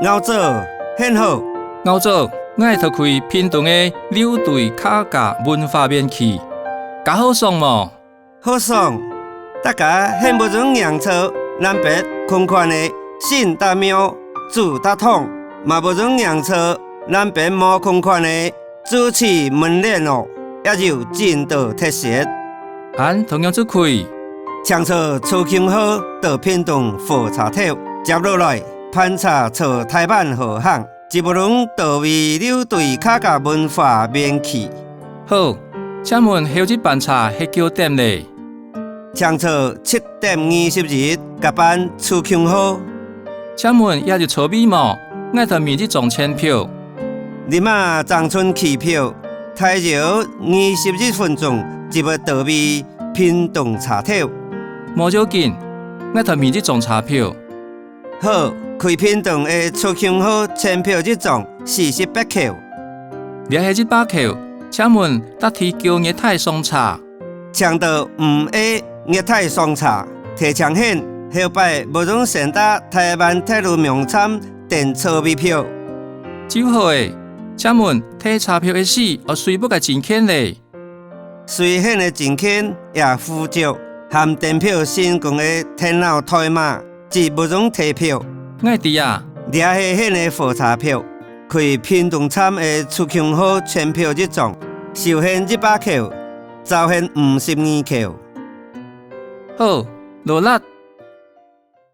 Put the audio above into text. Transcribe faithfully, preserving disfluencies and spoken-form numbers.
𠢕早，你好。𠢕早，𠊎討去屏東个六堆客家文化園區，該好爽無？好爽！大家現無容䀴著南北空闊个神搭廟、祖搭堂，嘛無容䀴著南北無空闊个 祖祠門聯喔，也有真多特色。恁同樣就去。請坐自強號到屏東火車頭，接落來盤車坐大板號行，一目龍到位六堆客家文化園區。好，請問後一班車係幾點咧？ 請坐七點二十一甲班自強號。請問這有座位無？𠊎討買一張全票。這馬正伸徛票，大約二十一分鐘就會到位屏東車頭。無要緊，𠊎討買一張車票。 好，去屏東个自強號全票一張，四十八箍。這係一百箍，請問搭第幾月台上車？請到五A月台上車，提醒你，後擺無容先搭台灣鐵路網站訂座位票。就好咧，請問提車票个時愛隨背个證件咧？ 隨你个證件也護照，含訂票成功个電腦代碼，就無容提票。𠊎知啊。這係你个火車票，去屏東站个自強號全票一張，收你一百箍，找你五十二箍。好，勞力。